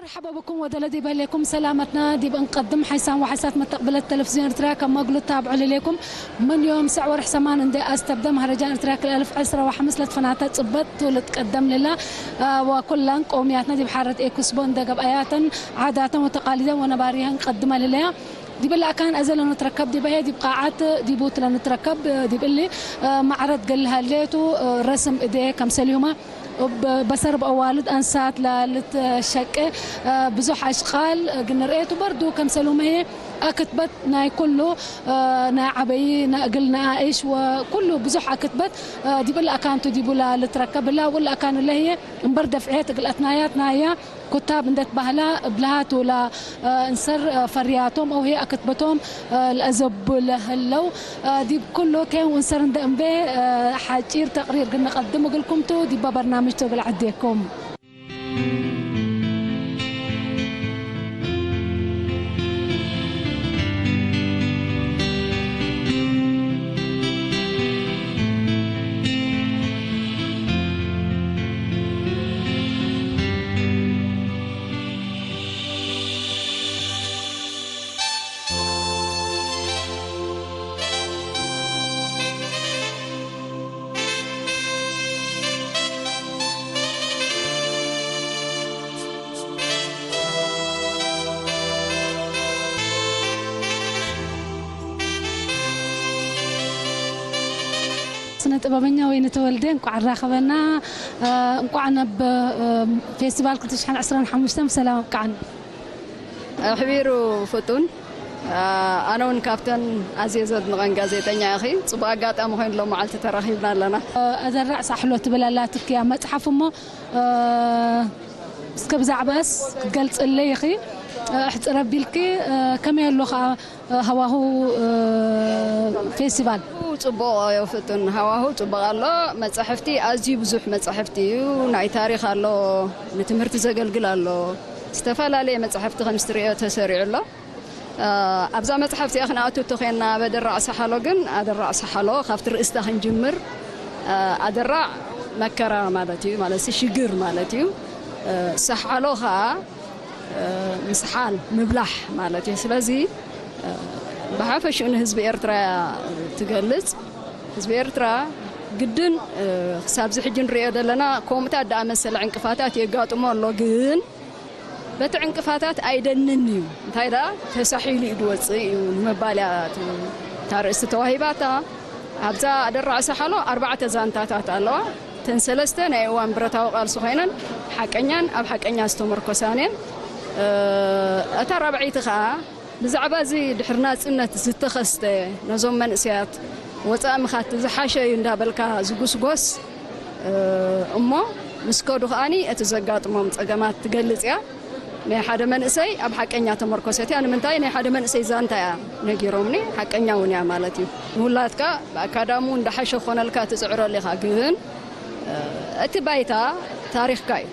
مرحبا بكم ودلدي بهليكم سلامتنا دي بنقدم حيسان وحيسات متقبلة تلفزيون إرتريا كما قلت تابعوا لليكم من يوم سع ورح سمان اندي أستبدأ مهرجان إرتريا كل ألف عسرة وحمس لتفناتا تصبت ولتقدم لله. آه، وكلن قومياتنا دي بحارة إيكوسبو اندي قباياتن عاداتن وتقاليدن ونباريهن قدمة لله. دي بالله كان أزل نتركب دي بهي دي بقاعات دي بوت لنتركب دي باللي، آه، معرض قال لها ليتو، آه، رسم إيديه كم سليومة. ብ-፣ በሰርብ ኣዋልድ ኣንሳት ላልትሸቀ፣ እ፣ ብዙሕ ኣሽቃል፣ እ፣ ግንርኤቱ በርዱ ከምሰሉመሄ ኣክትበት ናይ ኩሉ፣ እ፣ ናይ ዓበዪ፣ ናይ እግል ንኣእሽ ወኩሉ ብዙሕ ኣክትበት፣ እ፣ ዲብል ኣካንቱ ዲቡላ ልትረከብ ላ ውል ኣካኑ ለህየ እምበር ደፍዕየት እግል ኣትናያት ናያ ኩታብ እንደት ባህላ ብልሃቱ ላ፣ እ፣ እንሰር፣ እ፣ ፈርያቶም ኣውሄ ኣክትበቶም ለአዘቡ ለህለው ዲብ ኩሉ ኬን ወንሰር እንደ እምቤ ሓጪር ተቅሪር ግን ንቀድም እግልኩምቱ ዲባ በርናምጅ ተግል ዓዴኩም። ስነ ጥበበኛ ወይኒ ተወልደ፣ እንቋዕ ኣራኸበና። እ፣ እንቋዕ ናብ፣ እ፣ ፌስቲቫል ክልተ ሽሕን ዕስራን ሓሙሽተን ብሰላም ኣብቅዓና። ኣሕቢሩ ፍጡን፣ ኣነ እውን ካብተን ኣዝየ ዘድንቐን ጋዜጠኛ ኢኺ። ጽቡቕ ኣጋጣሚ ኮይኑ ሎም መዓልቲ ተራኺብና ኣለና። ኣደራዕ ሳሕሎ ትብል ኣላትኪ እያ መጽሓፍ እሞ፣ እስከ ብዛዕባስ ክትገልጽለይ ኢኺ። ኣሕጽር ኣቢልኪ ከመይ ኣሎ ኸኣ ሃዋሁ ፌስቲቫል? ጽቡቕ እዩ ፍጡን፣ ሃዋሁ ጽቡቕ ኣሎ። መጻሕፍቲ ኣዝዩ ብዙሕ መጻሕፍቲ እዩ። ናይ ታሪኽ ኣሎ፣ ንትምህርቲ ዘገልግል ኣሎ። ዝተፈላለየ መጻሕፍቲ ከም እትርእዮ ተሰሪዑ ኣሎ። እ፣ ኣብዛ መጽሓፍ እዚኣ ክንኣቱ እተኾይና፣ ኣብ ኣደራዕ ሰሓሎ ግን፣ ኣደራዕ ሰሓሎ ካብቲ ርእስታ ክንጅምር፣ እ፣ ኣደራዕ መከራ ማለት እዩ፣ ማለት ሽግር ማለት እዩ። እ፣ ሰሓሎ ኸኣ፣ እ፣ ምስሓል፣ ምብላሕ ማለት እዩ። ስለዚ፣ እ፣ ብሓፈሽኡ ንህዝቢ ኤርትራ እያ ትገልጽ። ህዝቢ ኤርትራ ግድን፣ እ፣ ክሳብዚ ሕጂ ንርእዮ ዘለና ከምኡታት ደኣ መሰለ ዕንቅፋታት የጋጥሞ ኣሎ፣ ግን በቲ ዕንቅፋታት ኣይደንን እዩ። እንታይ ደኣ ተሳሒሉ እዩ ዝወጽእ እዩ ንምባል እያ እቲ፣ እታ ርእስቲ ተዋሂባታ። ኣብዛ ኣደራዕ ሰሓሎ ኣርባዕተ ዛንታታት ኣለዋ። እተን ሰለስተ ናይ እዋን ብረታዊ ቃልሲ ኮይነን ሓቀኛን ኣብ ሓቀኛ ዝተመርኮሳን እየን። እ፣ እታ ራብዐይቲ ኸኣ ብዛዕባ እዚ ድሕሪ ናጽነት ዝተኸስተ ነዞም መንእሰያት ወጻኢ ምኻድ ዝሓሸ እዩ እንዳበልካ ዝጉስጎስ፣ እ፣ እሞ ምስ ከዱ ከኣኒ እቲ ዘጋጥሞም ጸገማት ትገልጽ እያ። ናይ ሓደ መንእሰይ ኣብ ሓቀኛ ተመርኮሰት እያ። ንምንታይ? ናይ ሓደ መንእሰይ ዛንታ እያ ነጊሮምኒ፣ ሓቀኛ እውን እያ ማለት እዩ። ንውላድካ ብኣካዳሚ እውን እንዳሓሸ ክኾነልካ ትጽዕረሉ ኢኻ፣ ግን፣ እ፣ እቲ ባይታ ታሪኽካ እዩ።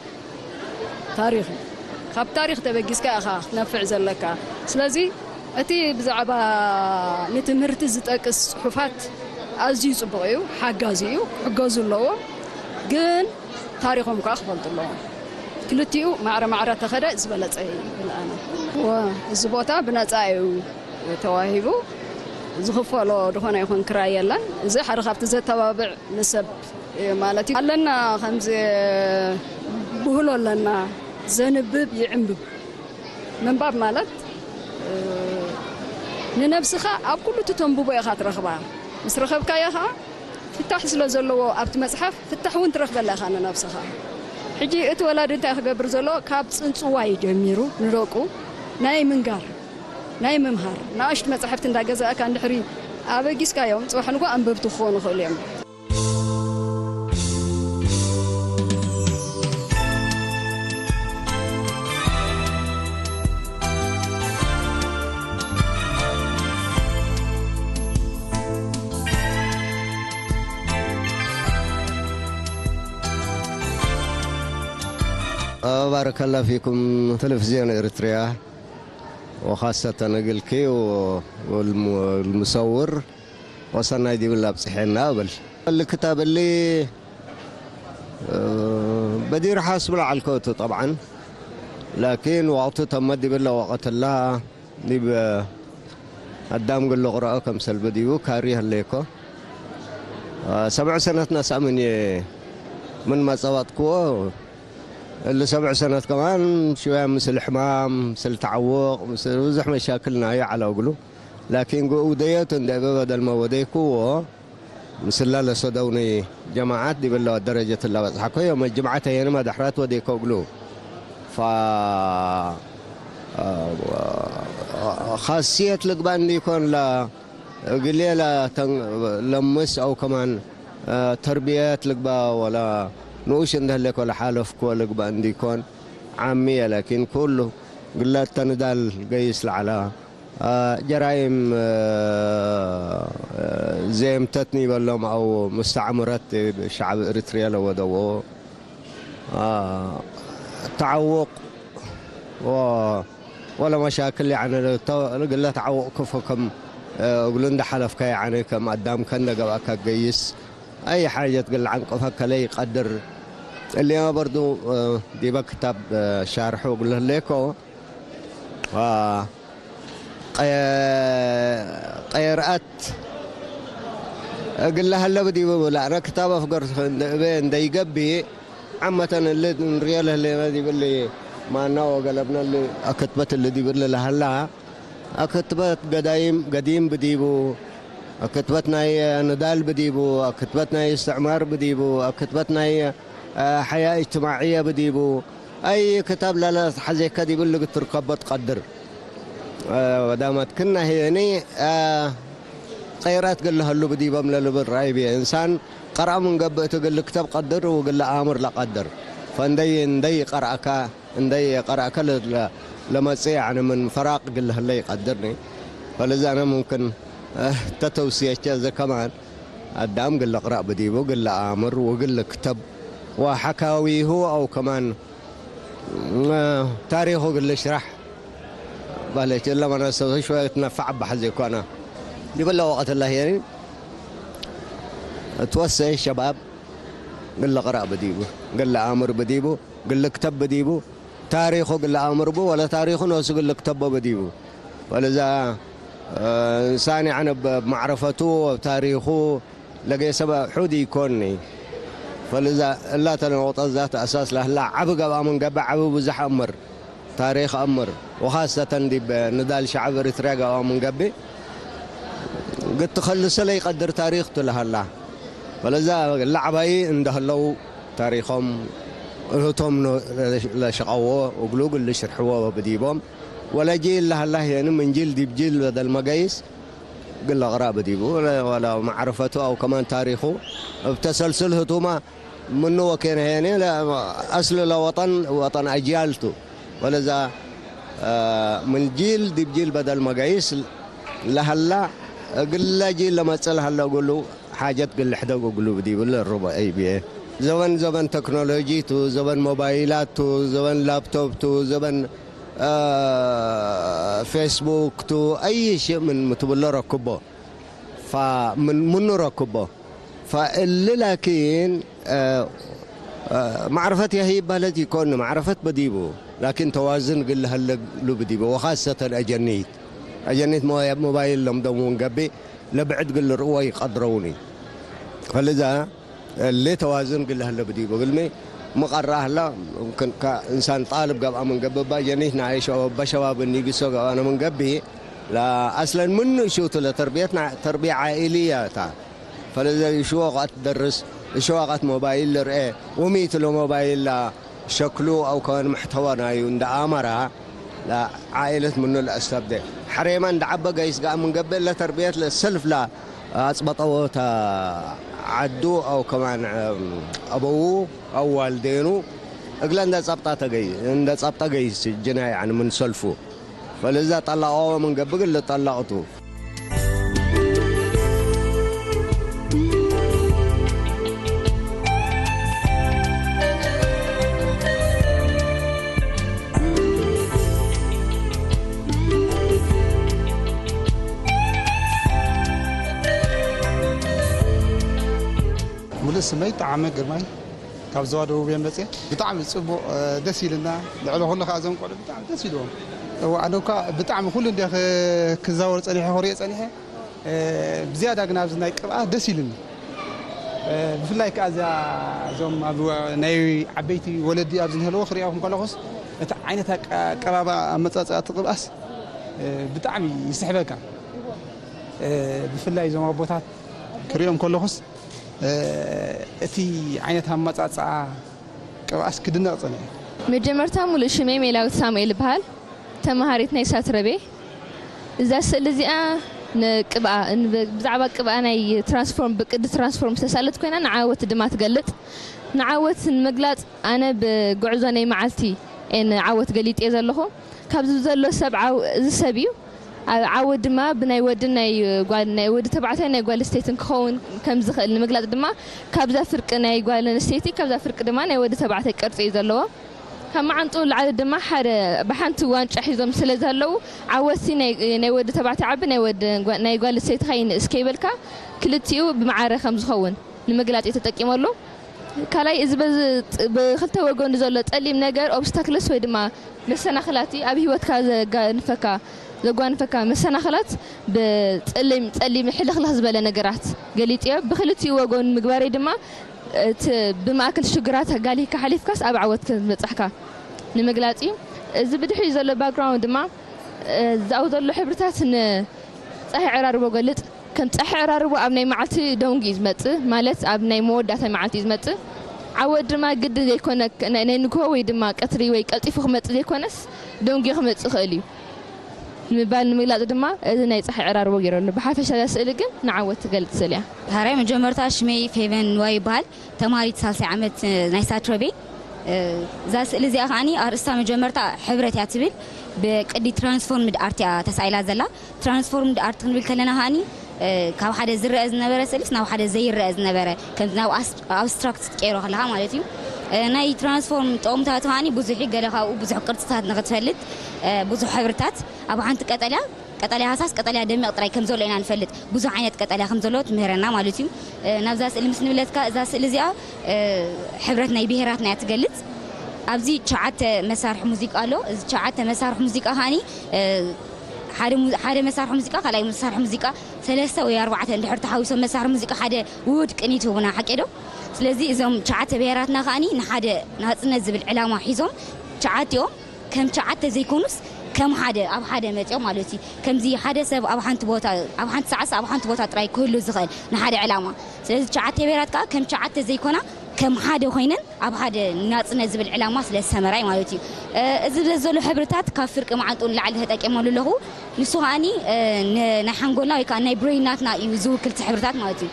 ታሪኽ እዩ። ካብ ታሪኽ ተበጊስካ ኢኻ ክትነፍዕ ዘለካ። ስለዚ እቲ ብዛዕባ ንትምህርቲ ዝጠቅስ ጽሑፋት ኣዝዩ ጽቡቕ እዩ፣ ሓጋዚ እዩ፣ ክሕገዙ ኣለዎም። ግን ታሪኾም ከኣ ክፈልጡ ኣለዎም። ክልቲኡ ማዕረ ማዕረ ተኸደ ዝበለጸ ይብል ኣነ። ወ-፣ እዚ ቦታ ብነጻ እዩ ተዋሂቡ። ዝኽፈሎ ዝኾነ ይኹን ክራይ የለን። እዚ ሓደ ካብቲ ዘተባብዕ ንሰብ ማለት እዩ። ኣለና ከምዚ ብህሎ ኣለና፣ ዘንብብ ይዕንብብ። ምንባብ ማለት፣ እ፣ ንነብስኻ ኣብ ኩሉ እቲ ተንብቦ ኢኻ ትረኽባ። ምስ ረኸብካዮ ኸዓ ፍታሕ ስለ ዘለዎ ኣብቲ መጽሓፍ ፍታሕ እውን ትረኽበላ ኢኻ ንነብስኻ። ሕጂ እቲ ወላዲ እንታይ ክገብር ዘለዎ? ካብ ጽንጽዋይ ጀሚሩ ንደቁ ናይ ምንጋር፣ ናይ ምምሃር፣ ንኣሽቱ መጻሕፍቲ እንዳገዛእካ እንድሕሪ ኣበጊስካዮም፣ ጽባሕ ንግሆ ኣንበብቲ ክኾኑ ይኽእሉ እዮም። ባረከላ ፊኩም ተለፍዝዮን ኤርትርያ ወኻሰተን እግልኪ ወልሙሰውር ወሰናይ ዲብል ኣብጽሐና እብል። ልክታ በሊ፣ እ፣ በዲር ሓስብ ለዓልከቱ ጠብዓን ላኪን ወቕቱ ተመዲብለ ወቐትላ ዲብ ኣዳም ግሎ ቅረኦ ከም ሰልቢ ዲቡ ካሪ ህለይኮ። ሰብዕ ሰነትና ሳምን እየ ምን መጸዋጥክዎ። እሊ ሰብዕ ሰነት ከማን ሽወያ ምስል ሕማም፣ ምስል ተዓወቕ፣ ምስል ብዙሕ መሻክል ናዮ ዓላ እግሉ። ላኪን ግኡ ደዮት እንደ በበደል መወደይክዎ ምስላ ለሰደውኒ ጀማዓት ዲብለ ደረጀት ላበጽሓኮ ዮም ጅምዓት የንማ ዳሕራት ወዴኮ እግሉ። ፋ-፣ ኻስየት ልግባእ እንዲኮን ላ-፣ እግሌ ላ ተን-፣ ለምስ ኣው ከማን፣ አ፣ ተርብየት ልግባ ወላ ንኡሽ እንደህሌኮ ለሓለፍኮ ልግባእ እንዲኮን ዓሚ የለኪን ኩሉ ግለት ተንዳል ገይስ ለዓላ ጀራይም ዜምተት ኒበሎም ኣው ሙስተዕምረት ሸዓብ ኤሪትርያ ለወደዎ ተዓውቕ ወለ መሻክል ያኒ ግለ ተዓውቕ ክፎ ከም እግሉ እንዳሓለፍካ ያኒ ከም ኣዳም ከንደ ገብኣካ ገይስ ኣይ ሓጀት ግለ ዓንቅፈከ ለይቀድር እሊማ በርዱ ዲበ ክታብ ሻርሑ እግሉ ህሌኮ ቀየርኣት እግለ ሀለብ ዲቡ ብላ ረክታብ ኣፍገር እበ እንደይገቢ ዓመተን እሊ ንሪኦ ለህሌና ዲብሊ ማና ወገለብነሊ ኣክትበት እሊ ዲብሊ ለሀላ ኣክትበት ገዳይም ገዲም ብዲቡ ኣክትበት ናይ ንዳል ብዲቡ ኣክትበት ናይ እስትዕማር ብዲቡ ኣክትበት ናይ ሓያ እጅትማዕየ ብዲቡ ኣይ ክታብ ላላ ሓዜካ ዲብል ልግትርከቦ ትቀድር ወዳማት ክና ሄኒ ቀይራት ግልሀሉ ብዲቦም ለልብል ራይብ እንሳን ቀርአ ምን ገብእ ትግል ክተብ ቀድር ውግል አምር ለቀድር ፈንደይ እንደይ ቀርአካ እንደይ ቀርአካ ለመጽእ ያኒ ምን ፈራቅ ግልህለ ይቀድርኒ ፈለዛነ ሙምክን ተተውስየቸ ዘከማን ኣዳም ግለ ቅራእ ብዲቡ ግለ አምር ውግል ክተብ ወሐካዊሁ አው ከማን ታሪኹ ግለ ሽራሕ ባለች ለመነሰቱ ሽወ ትነፋዕ ባሕ ዘይኮና ይብለ ወቀት ላህየኒ እትወሰ ሸባብ ግለ ቅራእ ብዲቡ ግለ አምር ብዲቡ ግለ ክተብ ብዲቡ ታሪኹ ግለ አምር ቡ ወለ ታሪኹ ነሱ ግለ ክተቦ ብዲቡ ወለዛ እንሳን ያነ ማዕረፈቱ ታሪኹ ለገየ ሰብ ሑድ ይኮኒ ፈለዛ እላ ተነወጠ ዛት ኣሳስ ላህላ ዓብ ገብኣ ምን ገብእ ዓብ ብዙሕ ኣምር ታሪኽ ኣምር ወኻሰተን ዲብ ንዳል ሸዓብ ኤሪትርያ ገብኣ ምን ገብእ ግትኸልሰ ለይቀድር ታሪኽ ትልሃላ ፈለዛ ላዕባይ እንደህለው ታሪኾም እህቶም ለሸቀዎ እግሉ ግል ሽርሕዎ ብዲቦም ወለጂ እላህላህ የኒ ምን ጂል ዲብ ጂል በደል መገይስ ግለ ቅራእ ብዲቡ ወላ ማዕረፈቱ ኣው ከማን ታሪኹ እብ ተሰልስል ህቱማ ምኑ ወኬነ ሄኔ ኣስል ለወጠን ወጠን ኣጅያልቱ ወለዛ ምን ጂል ዲብ ጂል በደል መጋይስ ለሀላ እግለ ጂል ለመጽእ ለሀለ እግሉ ሓጀት ግል ሕደግ እግሉ ብዲቡ ለርቦ ኣይብየ ዘበን ዘበን ተክኖሎጂ ቱ ዘበን ሞባይላት ቱ ዘበን ላፕቶፕ ቱ ዘበን ፌስቡክ ቱ ኣይ ሽእ ምን ምትብሎ ረክቦ ፋ ምን ምኑ ረክቦ ፋ እሊ ላኪን ማዕረፈት ያሂ ይባለት ይኮን ማዕረፈት በዲቡ ላኪን ተዋዝን ግል ሀለግ ሉ ብዲቡ ወኻሰተን አጀኒት አጀኒት ሞባይል ለምደሙን ገቢ ለብዕድ ግል ርእዎ ይቀድረውኒ ፈለዛ እሊ ተዋዝን ግል ሀለ ብዲቡ ግልሚ ምቀራ ህላ እንሳን ጣልብ ገብኣ ምን ገቢ ባጀኒት ንኣይሸ በሸባብ ኒግሶ ገብኣነ ምን ገቢ ኣስለን ምኑ እሹቱ ለተርቢየት ተርቢያ ዓኢልያ እታ ፈለዘ እሽወ ቃት ደርስ እሽወ ቃት ሞባይል ልርኤ ወሚት ለሞባይል ላ ሸክሉ ኣው ከወን ምሕተዋ ናዩ እንደ ኣመራ ዓኢለት ምኑ ለአስተብደ ሐሬማ እንደ ዓበ ገይስ ጋር ምን ገበ ለተርቢየት ለሰልፍ ላ ኣጽበጠወታ ዓዱ ኣው ከማን ኣበዉ ኣው ዋልዴኑ እግለ እንደ ጸብጣ ተገይ እንደ ጸብጣ ገይስ ጅና ያኒ ምን ሰልፉ ፈለዛ ጠላቆ ምን ገብግ ለጠላቅቱ ሙሉእ ስመይ ጠዓመ ግርማይ ካብ ዞባ ደቡብ እየ መፅእ። ብጣዕሚ ፅቡቕ፣ እ፣ ደስ ኢልና። ልዕሊ ኩሉ ከዓ እዞም ቆልዑ ብጣዕሚ ደስ ኢልዎም። እዋ፣ ኣነ እኳ ብጣዕሚ ኩሉ እንደ ክዛወር ፀኒሐ፣ ክሪኦ ፀኒሐ። ብዝያዳ ግን ኣብዚ ናይ ቅብኣ ደስ ኢሉኒ። ብፍላይ ከኣ እዛ፣ እዞም ኣብ ናይ ዓበይቲ ወለዲ ኣብዚ ንህልዎ ክሪኦም ከለኹስ፣ እቲ ዓይነት ኣቀ-፣ ኣቀባባ ኣመጻጽኣ እቲ ቅብኣስ ብጣዕሚ ይስሕበካ። ብፍላይ እዞም ኣቦታት ክሪኦም ከለኹስ፣ እቲ ዓይነት ኣመጻጽኣ ቅብኣስ ክድነቕ ጸኒሑ። መጀመርታ፣ ሙሉእ ሽመይ ሜላዊት ሳሙኤል ይበሃል። ተመሃሪት ናይ ሳትረቤ። እዛ ስእሊ እዚኣ ንቅብኣ፣ ን-፣ ብዛዕባ ቅብኣ ናይ ትራንስፎርም፣ ብቅዲ ትራንስፎርም ዝተሳእለት ኮይና፣ ንዓወት ድማ ትገልጽ። ንዓወት ንምግላጽ፣ ኣነ ብጉዕዞ ናይ መዓልቲ እየ ንዓወት ገሊጸ ዘለኹ። ካብዚ ዘሎ ሰብ ዓው-፣ እዚ ሰብ እዩ። ዓ-፣ ዓወት ድማ ብናይ ወድን ናይ ጓል፣ ናይ ወዲ ተባዕታይ ናይ ጓል ኣንስተይትን ክኸውን ከም ዝኽእል ንምግላጽ ድማ፣ ካብዛ ፍርቂ ናይ ጓል ኣንስተይቲ፣ ካብዛ ፍርቂ ድማ ናይ ወዲ ተባዕታይ ቅርጺ እዩ ዘለዎ። ካብ መዓንጥኡ ንላዕሊ ድማ ሓደ ብሓንቲ ዋንጫ ሒዞም ስለ ዘለዉ፣ ዓወትሲ ናይ፣ ናይ ወዲ ተባዕታይ ዓቢ፣ ናይ ወዲ ጓ-፣ ናይ ጓል ኣንስተይቲ ከኣ ይንእስ ከይበልካ፣ ክልቲኡ ብማዕረ ከም ዝኸውን ንምግላጽ እዩ ተጠቂመሉ። ካልኣይ፣ እዚ በዚ ጥ-፣ ብክልተ ወገኑ ዘሎ ጸሊም ነገር፣ ኦብስታክልስ ወይ ድማ መሰናኽላት፣ ኣብ ህይወትካ ዘጋንፈካ፣ ዘጓንፈካ መሰናኽላት ብጸሊም፣ ጸሊም ሕልኽልኽ ዝበለ ነገራት ገሊጽዮ። ብክልቲኡ ወገኑ ምግባረይ ድማ፣ እቲ ብማእከል ሽግራት ኣጋሊካ ሓሊፍካስ ኣብ ዓወት ከም ዝበጻሕካ ንምግላጽ እዩ። እዚ ብድሕሪኡ ዘሎ ባክግራውንድ ድማ፣ እ፣ ኣብኡ ዘሎ ሕብርታት ንጸሓይ ዕራርቦ ገልጽ። ከም ጸሓይ ዕራርቦ ኣብ ናይ መዓልቲ ደንጉ እዩ ዝመጽእ፣ ማለት ኣብ ናይ መወዳእታ መዓልቲ እዩ ዝመጽእ። ዓወት ድማ ግድን ዘይኮነ፣ ናይ፣ ናይ ንግሆ ወይ ድማ ቀትሪ ወይ ቀልጢፉ ክመጽእ ዘይኮነስ፣ ደንጉ ክመጽእ ይኽእል እዩ ንምባል ንምግላጽ ድማ፣ እዚ ናይ ጸሓይ ዕራርቦ ገይረሉ። ብሓፈሻ እዛ ስእሊ ግን ንዓወት ትገልጽ ስእሊ እያ። ዳሕራይ መጀመርታ ሽመይ ፌቨን ንዋይ ይበሃል። ተማሃሪት ሳልሳይ ዓመት፣ እ፣ ናይ ሳትረቤ። እ፣ እዛ ስእሊ እዚኣ ከዓኒ ኣርእስታ መጀመርታ ሕብረት እያ ትብል። ብቅዲ ትራንስፎርምድ ኣርት እያ ተሳኢላ ዘላ። ትራንስፎርምድ ኣርት ክንብል ከለና ከዓኒ፣ እ፣ ካብ ሓደ ዝረአ ዝነበረ ስእሊስ ናብ ሓደ ዘይረአ ዝነበረ፣ ከም ናብ ኣስ-፣ ኣብስትራክት ትቀይሮ ከለኻ ማለት እዩ። እ፣ ናይ ትራንስፎርም ጥቕምታቱ ከዓኒ ብዙሕ እዩ። ገለ ካብኡ ብዙሕ ቅርጽታት ንኽትፈልጥ፣ እ፣ ብዙሕ ሕብርታት ኣብ ሓንቲ ቀጠልያ ቀጠልያ ሃሳስ ቀጠልያ ደሚቕ ጥራይ ከም ዘሎ ኢና ንፈልጥ። ብዙሕ ዓይነት ቀጠልያ ከም ዘሎ ትምህረና ማለት እዩ። እ፣ ናብዛ ስእሊ ምስ ንብለትካ፣ እዛ ስእሊ እዚኣ፣ እ፣ ሕብረት ናይ ብሄራትና እያ ትገልጽ። ኣብዚ ትሽዓተ መሳርሒ ሙዚቃ ኣሎ። እዚ ትሽዓተ መሳርሒ ሙዚቃ ከዓኒ፣ እ፣ ሓደ mu-፣ ሓደ መሳርሒ ሙዚቃ፣ ካልኣይ መሳርሒ ሙዚቃ፣ ሰለስተ ወይ ኣርባዕተ እንድሕር ተሓዊሶም መሳርሒ ሙዚቃ ሓደ ውሁድ ቅኒት ይህቡና፣ ሓቂ ዶ? ስለዚ እዞም ትሽዓተ ብሄራትና ከዓኒ ንሓደ ናጽነት ዝብል ዕላማ ሒዞም ትሽዓቲኦም ከም ትሽዓተ ዘይኮኑስ ከም ሓደ፣ ኣብ ሓደ መጺኦም ማለት እዩ። ከምዚ ሓደ ሰብ ኣብ ሓንቲ ቦታ፣ ኣብ ሓንቲ ሰዓት ኣብ ሓንቲ ቦታ ጥራይ ክህሉ ዝኽእል ንሓደ ዕላማ። ስለዚ ትሽዓተ ብሄራት ከኣ ከም ትሽዓተ ዘይኮና ከም ሓደ ኮይነን ኣብ ሓደ ናጽነት ዝብል ዕላማ ስለ ዝሰመራይ ማለት እዩ። እ፣ እዚ ዘሎ ሕብርታት ካብ ፍርቂ መዓንጥኡ ንላዕሊ ተጠቂመሉ ኣለኹ። ንሱ ከኣኒ፣ እ፣ ን-፣ ናይ ሓንጎልና ወይ ከኣ ናይ ብሬን ናትና እዩ ዝውክል እቲ ሕብርታት ማለት እዩ።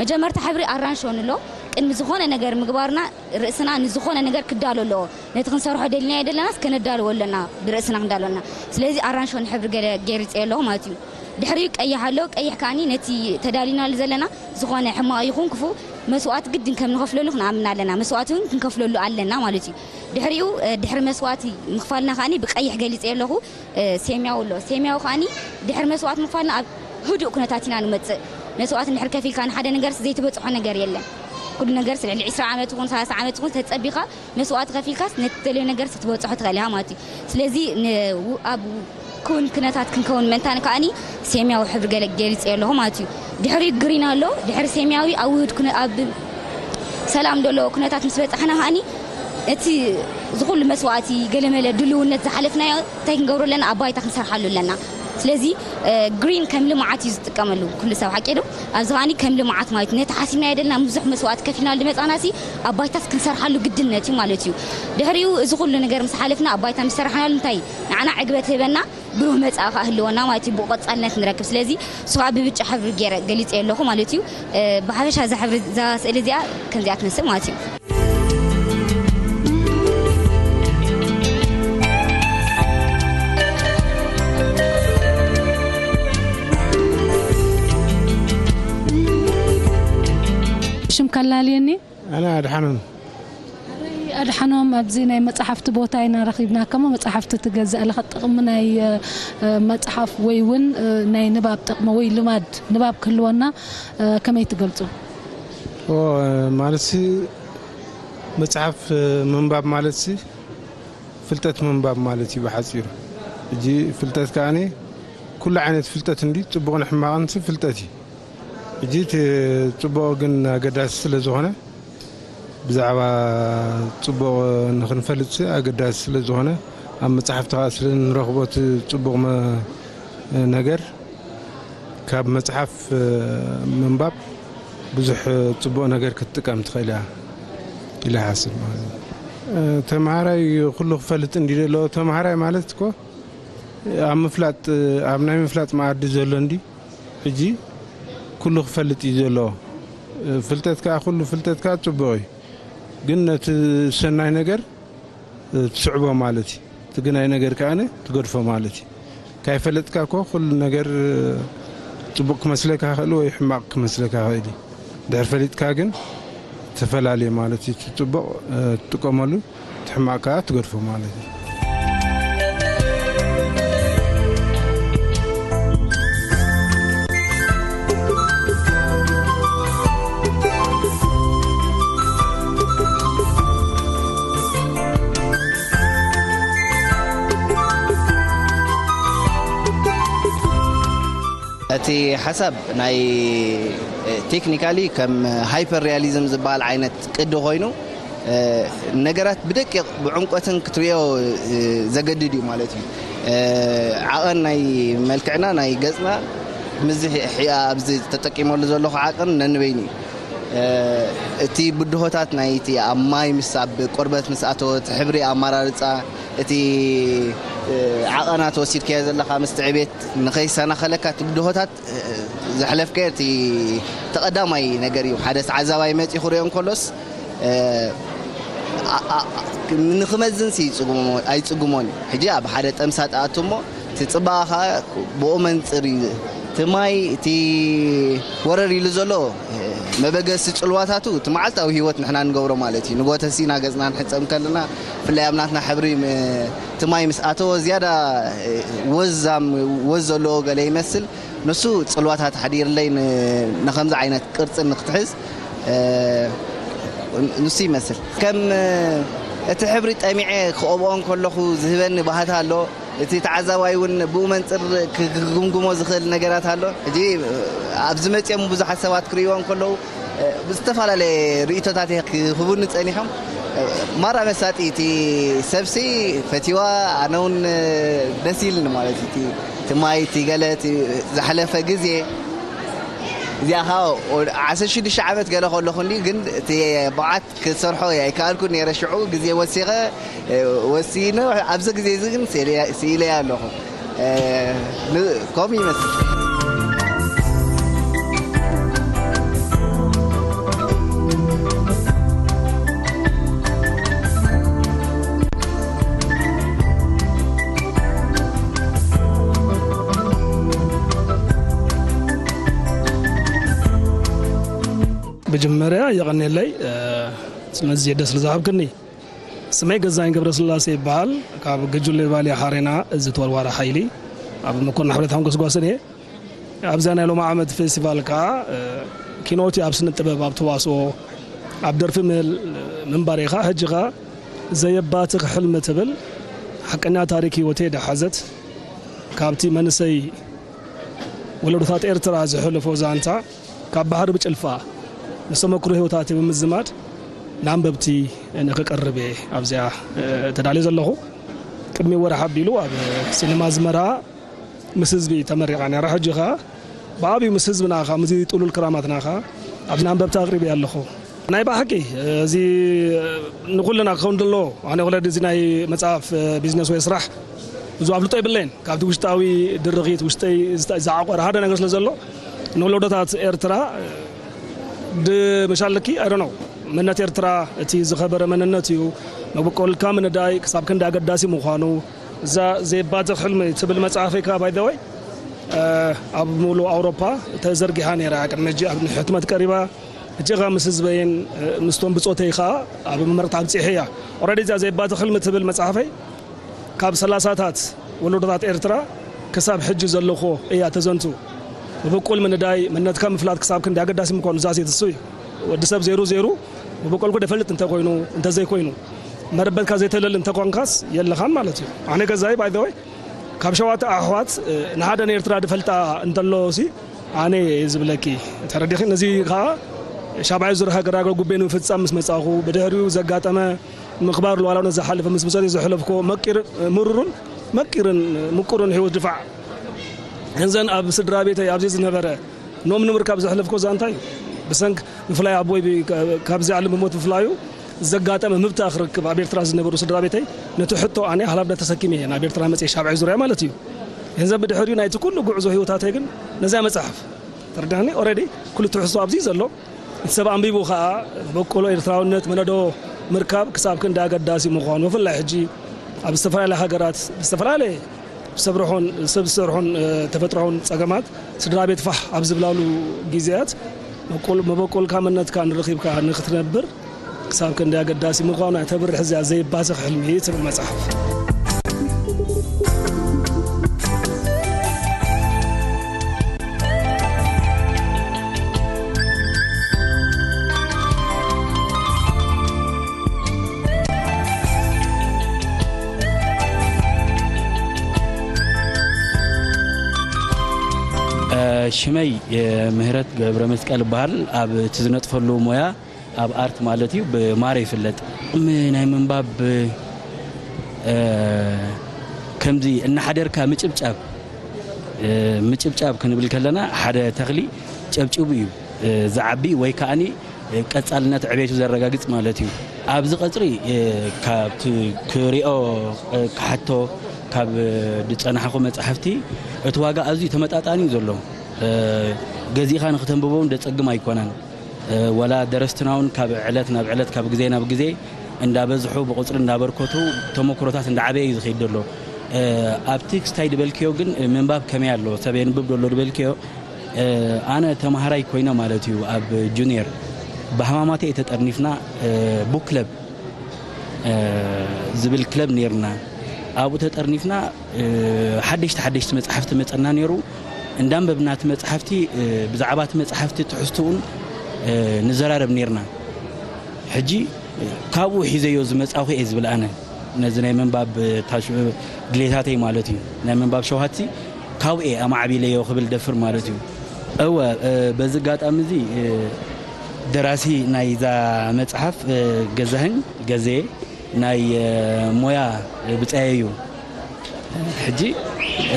መጀመርታ ሕብሪ ኣራንሺ ንብሎ። ቅድሚ ዝኾነ ነገር ምግባርና ርእስና ንዝኾነ ነገር ክዳሎ ኣለዎ። ነቲ ክንሰርሖ ደሊናዮ ደለናስ ከነዳልዎ ኣለና፣ ብርእስና ክንዳሎ ኣለና። ስለዚ ኣራንሺ ሕብሪ ገለ ገይርጽዮ ኣለኹ ማለት እዩ። ድሕሪኡ ቀይሕ ኣሎ። ቀይሕ ከኣኒ ነቲ ተዳሊናሉ ዘለና ዝኾነ ሕማቕ ይኹን ክፉእ መስዋእቲ ግድን ከም ንኸፍለሉ ክንኣምን ኣለና። መስዋእቲ እውን ክንከፍለሉ ኣለና ማለት እዩ። ድሕሪኡ፣ እ፣ ድሕሪ መስዋእቲ ምኽፋልና ከኣኒ ብቀይሕ ገሊጸዮ ኣለኹ። እ፣ ሴምያዊ ኣሎ። ሴምያዊ ከኣኒ ድሕሪ መስዋእቲ ምኽፋልና ኣብ ህዱእ ኩነታት ኢና ንመጽእ። መስዋእቲ እንድሕር ከፊልካ ንሓደ ነገርስ ዘይትበጽሖ ነገር የለን። ኩሉ ነገርስ ልዕሊ ዕስራ ዓመት ይኹን ሰላሳ ዓመት ይኹን ተጸቢኻ መስዋእቲ ከፊልካስ ነቲ ትደልዮ ነገርስ ክትበጽሖ ትኽእል ኢኻ ማለት እዩ። ስለዚ ን-፣ ው-፣ ኣብ ክውን ኩነታት ክንከውን ምእንታን ከኣኒ ሴምያዊ ሕብሪ ገለ ገሊጸዮ ኣለኹ ማለት እዩ። ድሕሪኡ ግሪን ኣሎ። ድሕሪ ሴምያዊ ኣብ ውሁድ ኩነ-፣ ኣብ ሰላም ዘለዎ ኩነታት ምስ በጻሕና ከኣኒ እቲ ዝኹሉ መስዋእቲ ገለመለ ድልውነት ዝሓለፍናዮ እንታይ ክንገብሮ ኣለና? ኣብ ባይታ ክንሰርሓሉ ኣለና። ስለዚ፣ እ፣ ግሪን ከም ልምዓት እዩ ዝጥቀመሉ ኩሉ ሰብ፣ ሓቂ ዶ? ኣብዚ ከኣኒ ከም ልምዓት ማለት እዩ። ነቲ ሓሲብናዮ ደለና ብዙሕ መስዋእቲ ከፊልና ዝመጻናሲ ኣብ ባይታስ ክንሰርሓሉ ግድነት እዩ ማለት እዩ። ድሕሪኡ እዚ ኩሉ ነገር ምስ ሓለፍና ኣብ ባይታ ምስ ሰራሕናሉ እንታይ ንዓና ዕግበት ህበና፣ ብሩህ መጻኢ ከኣ ህልወና ማለት እዩ። ብቐጻልነት ንረክብ። ስለዚ እሱ ከኣ ብብጫ ሕብሪ ገይረ ገሊጸዮ ኣለኹ ማለት እዩ። እ፣ ብሓፈሻ እዛ ሕብሪ፣ እዛ ስእሊ እዚኣ ከምዚኣ ትመስል ማለት እዩ። ሽምካ ኣላልየኒ። ኣነ ኣድሓኖም። ኣድሓኖም፣ ኣብዚ ናይ መጻሕፍቲ ቦታ ኢና ረኺብናካ እሞ፣ መጻሕፍቲ ትገዝእ ኣለኻ። ጥቕሚ ናይ፣ እ፣ መጽሓፍ ወይ እውን፣ እ፣ ናይ ንባብ ጥቕሚ ወይ ልማድ ንባብ ክህልወና፣ እ፣ ከመይ ትገልጾ? ኦ፣ ማለትሲ መጽሓፍ ምንባብ ማለትሲ ፍልጠት ምንባብ ማለት እዩ ብሓጺሩ። ሕጂ ፍልጠት ከኣኒ ኩሉ ዓይነት ፍልጠት እንዲ ጽቡቕን ሕማቕን ሲ ፍልጠት እዩ። ሕጂ እቲ ጽቡቕ ግን ኣገዳሲ ስለ ዝኾነ ብዛዕባ ጽቡቕ ንኽንፈልጥ ሲ ኣገዳሲ ስለ ዝኾነ ኣብ መጽሓፍቲ ከኣ ስለ ንረኽቦ እቲ ጽቡቕ መ-፣ ነገር ካብ መጽሓፍ ምንባብ ብዙሕ ጽቡቕ ነገር ክትጥቀም ትኽእል እያ ኢለ ይሓስብ ማለት እዩ። ተምሃራይ ኩሉ ክፈልጥ እንዲ ዘለዎ ተምሃራይ ማለት እኮ ኣብ ምፍላጥ ኣብ ናይ ምፍላጥ መኣዲ ዘሎ እንዲ ሕጂ ኩሉ ክፈልጥ እዩ ዘለዎ። ፍልጠት ከኣ ኩሉ ፍልጠት ከኣ ጽቡቕ እዩ። ግን ነቲ ሰናይ ነገር ትስዕቦ ማለት እዩ። እቲ ግናይ ነገር ከኣ ትገድፎ ማለት እዩ። ካይፈለጥካ እኮ ኩሉ ነገር ጽቡቕ ክመስለካ ክእል ወይ ሕማቕ ክመስለካ ክእል እዩ። ድሕር ፈሊጥካ ግን ተፈላለየ ማለት እዩ። እቲ ጽቡቕ ትጥቀመሉ፣ እቲ ሕማቕ ከኣ ትገድፎ ማለት እዩ። እቲ ሓሳብ ናይ ቴክኒካሊ ከም ሃይፐር ሪያሊዝም ዝበሃል ዓይነት ቅዲ ኮይኑ፣ ነገራት ብደቂቕ ብዕምቆትን ክትሪኦ ዘገድድ እዩ ማለት እዩ። ዓቐን ናይ መልክዕና ናይ ገጽና ምስዚ ሕያ ኣብዚ ተጠቂመሉ ዘለኹ ዓቐን ነንበይኑ እዩ። እቲ ብድሆታት ናይቲ ኣብ ማይ ምስ ኣብ ቆርበት ምስ ኣተወ እቲ ሕብሪ ኣመራርጻ እቲ ዓቐናት ወሲድካዮ ዘለኻ ምስቲ ዕቤት ንኸይሰናኸለካ እቲ ብድሆታት ዘሕለፍካዮ እቲ ተቐዳማይ ነገር እዩ። ሓደ ተዓዛባይ መጺኡ ክሪኦ እንከሎስ ንኽመዝንሲ ኣይጽጉሞን እዩ። ሕጂ ኣብ ሓደ ጠምሳ ትኣቱ እሞ እቲ ጽባቐኻ ብኡ መንጽር እዩ። እቲ ማይ እቲ ወረር ኢሉ ዘሎ መበገሲ ጽልዋታቱ እቲ መዓልታዊ ህይወት ንሕና ንገብሮ ማለት እዩ። ንጎተሲና ገጽና ንሕጸብ ከለና ብፍላይ ኣብ ናትና ሕብሪ እቲ ማይ ምስ ኣተወ ዝያዳ ወዛም ወዝ ዘለዎ ገለ ይመስል። ንሱ ጽልዋታት ሓዲርለይ ንኸምዚ ዓይነት ቅርጺ ንክትሕዝ ንሱ ይመስል። ከም እቲ ሕብሪ ጠሚዐ ክቐብኦ እንከለኹ ዝህበኒ ባህታ ኣሎ። እቲ ተዓዛባይ እውን ብኡ መንፅር ክግምግሞ ዝኽእል ነገራት ኣሎ። ሕጂ ኣብዚ መፂኦም ብዙሓት ሰባት ክርእይዎ እንከለዉ ብዝተፈላለየ ርእቶታት ክህቡኒ ፀኒሖም። ማራ መሳጢ እቲ ሰብሲ ፈቲዋ ኣነ እውን ደስ ኢልኒ ማለት እዩ። እቲ ማይ እቲ ገለ እቲ ዝሓለፈ ግዜ እዚኣ ከዓ ዓሰርተ ሽዱሽተ ዓመት ገለ ከለኹ እንዲ ግን እቲ ብዓት ክሰርሖ ኣይከኣልኩ ነይረ። ሽዑ ግዜ ወሲኸ ወሲነ ኣብዚ ግዜ እዚ ግን ስኢለያ ኣለኹ። ከምኡ ይመስል። መጀመርያ የቐንየለይ ስለዚ ዕድል ስለ ዝሃብክኒ። ስመይ ገዛኸኝ ገብረስላሴ ይበሃል። ካብ ገጁሌ ባሌ ሓሬና እዚ ተወርዋሪ ሓይሊ ኣብ መኮንን ሕብረት ሓንጎስጓስን እየ። ኣብዛ ናይ ሎሚ ዓመት ፌስቲቫል ከኣ ኪኖት ኣብ ስነ ጥበብ፣ ኣብ ተዋስኦ፣ ኣብ ደርፊ ምህል ምንባር ኢኻ። ሕጂ ከኣ ዘየባትኽ ሕልሚ ትብል ሓቀኛ ታሪክ ህይወተይ ዝሓዘት ካብቲ መንእሰይ ወለዶታት ኤርትራ ዘሕለፎ ዛንታ ካብ ባሕሪ ብጭልፋ ምስ ተመክሮ ህይወታተይ ብምዝማድ ንኣንበብቲ ንክቀርብ እየ ኣብዚኣ ተዳልየ ዘለኹ። ቅድሚ ወርሒ ኣቢሉ ኣብ ሲነማ ኣዝመራ ምስ ህዝቢ ተመሪቓ ነይራ። ሕጂ ኸኣ ብዓብዩ ምስ ህዝብና ኸኣ ምስዚ ጥሉል ክራማትና ኸኣ ኣብ ንኣንበብቲ ኣቕሪበያ ኣለኹ። ናይ ብሓቂ እዚ ንኹልና ክኸውን ዘለዎ ኣነ ወለዲ እዚ ናይ መጽሓፍ ቢዝነስ ወይ ስራሕ ብዙ ኣፍልጦ የብለይን። ካብቲ ውሽጣዊ ድርኺት ውሽጠይ ዝዓቆረ ሓደ ነገር ስለ ዘሎ ንወለዶታት ኤርትራ ድምሻለኪ ኣይደነው መንነት ኤርትራ እቲ ዝኸበረ መንነት እዩ። መበቆልካ ምንዳይ ክሳብ ክንዲ ኣገዳሲ ምዃኑ እዛ ዘይባትኽ ሕልሚ ትብል መጽሓፈይ ከኣ ባይዘወይ ኣብ ሙሉእ ኣውሮፓ ተዘርጊሓ ነይራ። ቅድሚ ሕጂ ኣብ ሕትመት ቀሪባ። ሕጂ ኸኣ ምስ ህዝበይን ምስቶም ብጾተይ ኸኣ ኣብ መመረቕታ ኣብጺሐያ። ኦረዲ እዛ ዘይባትኽ ሕልሚ ትብል መጽሓፈይ ካብ ሰላሳታት ወለዶታት ኤርትራ ክሳብ ሕጂ ዘለኹ እያ ተዘንቱ። ምብቁል ምንዳይ መንነትካ ምፍላጥ ክሳብ ክንዲ ኣገዳሲ ምኳኑ ዛሴት እሱ እዩ። ወዲ ሰብ ዜሩ ዜሩ መበቆልኩ ደፈልጥ እንተኮይኑ እንተዘይኮይኑ መረበትካ ዘይተለል እንተኮንካስ የለኻን ማለት እዩ። ኣነ ገዛይ ባይ ወይ ካብ ሸዋተ ኣሕዋት ንሓደ ንኤርትራ ድፈልጣ እንተሎ ሲ ኣነ ዝብለኪ ተረዲኺ። ነዚ ከዓ ሻብዓይ ዙር ሃገር ኣገር ጉቤ ንምፍጻም ምስ መጻኹ ብድሕሪኡ ዘጋጠመ ምኽባር ሉዓላውነት ዝሓለፈ ምስ ብጾተይ ዘሕለፍኮ መቂር ምሩሩን መቂርን ምቁርን ህይወት ድፋዕ ገንዘን ኣብ ስድራ ቤተይ ኣብዚ ዝነበረ ኖም ንምርካብ ዘሕለፍኮ ዛንታይ ብሰንክ ብፍላይ ኣቦይ ብ- ካብዚ ዓለም ብሞት ምፍላዩ ዘጋጠመ ምብታ ክረክብ ኣብ ኤርትራ ዝነበሩ ስድራ ቤተይ ነቲ ሕቶ ኣነ ሃላፍነት ተሰኪመ እየ ናብ ኤርትራ መፅየ ሻብዐይ ዙርያ ማለት እዩ። ገንዘብ ብድሕሪኡ ናይቲ ኩሉ ጉዕዞ ህይወታተይ ግን ነዚያ መፅሓፍ ተረዳኒ ኦረዲ ኩሉ ትሕዝቶ ኣብዚ ዘሎ እቲ ሰብ ኣንቢቡ ከዓ በቆሎ ኤርትራውነት መነዶ ምርካብ ክሳብ ክንዲ ኣገዳሲ ምዃኑ ብፍላይ ሕጂ ኣብ ዝተፈላለያ ሃገራት ዝተፈላለየ ሰብ ርሖን ሰብ ዝሰርሖን ተፈጥሮን ጸገማት ስድራ ቤት ፋሕ ኣብ ዝብላሉ ግዜያት መበቆልካ መንነትካ ንረኺብካ ንክትነብር ክሳብ ክንዲ ኣገዳሲ ምዃኑ ተብርህ እዚኣ ዘይባስኽ ሕልሚ ትብል መጽሓፍ። ሽመይ ምህረት ገብረ መስቀል ይበሃል። ኣብ እቲ ዝነጥፈሉ ሞያ ኣብ ኣርት ማለት እዩ ብማረ ይፍለጥ። ም- ናይ ምንባብ ከምዚ እናሓደርካ ምጭብጫብ ምጭብጫብ ክንብል ከለና ሓደ ተኽሊ ጨብጭቡ እዩ ዝዓቢ ወይ ከዓኒ ቀጻልነት ዕቤቱ ዘረጋግጽ ማለት እዩ። ኣብዚ ቀጽሪ ካብቲ ክሪኦ ክሓቶ ካብ ዝጸናሕኹ መጻሕፍቲ እቲ ዋጋ ኣዝዩ ተመጣጣኒ እዩ ዘሎ። ገዚእኻ ንክተንብቦ እውን ደጸግም ኣይኮነን። ወላ ደረስትና እውን ካብ ዕለት ናብ ዕለት ካብ ግዜ ናብ ግዜ እንዳበዝሑ ብቁፅሪ እንዳበርከቱ ተመክሮታት እንዳዓበየ እዩ ዝኸይድ ዘሎ። ኣብቲ ክስታይ ድበልክዮ ግን ምንባብ ከመይ ኣሎ ሰብ የንብብ ደሎ ድበልክዮ ኣነ ተማሃራይ ኮይነ ማለት እዩ ኣብ ጁኒየር ብሃማማተ ተጠርኒፍና ቡክ ክለብ ዝብል ክለብ ነይርና። ኣብኡ ተጠርኒፍና ሓደሽቲ ሓደሽቲ መፅሓፍቲ መፀና ነይሩ። እንዳንበብና እቲ መፅሓፍቲ ብዛዕባ እቲ መፅሓፍቲ ትሕዝትኡን ንዘራረብ ነይርና። ሕጂ ካብኡ ሒዘዮ ዝመፃኹ እየ ዝብል ኣነ ነዚ ናይ ምንባብ ድሌታተይ ማለት እዩ። ናይ ምንባብ ሸውሃትሲ ካብኡ እየ ኣማዕቢለዮ ክብል ደፍር ማለት እዩ። እወ በዚ ኣጋጣሚ እዚ ደራሲ ናይዛ መፅሓፍ ገዛኸኝ ገዜ ናይ ሞያ ብጻየይ እዩ። ሕጂ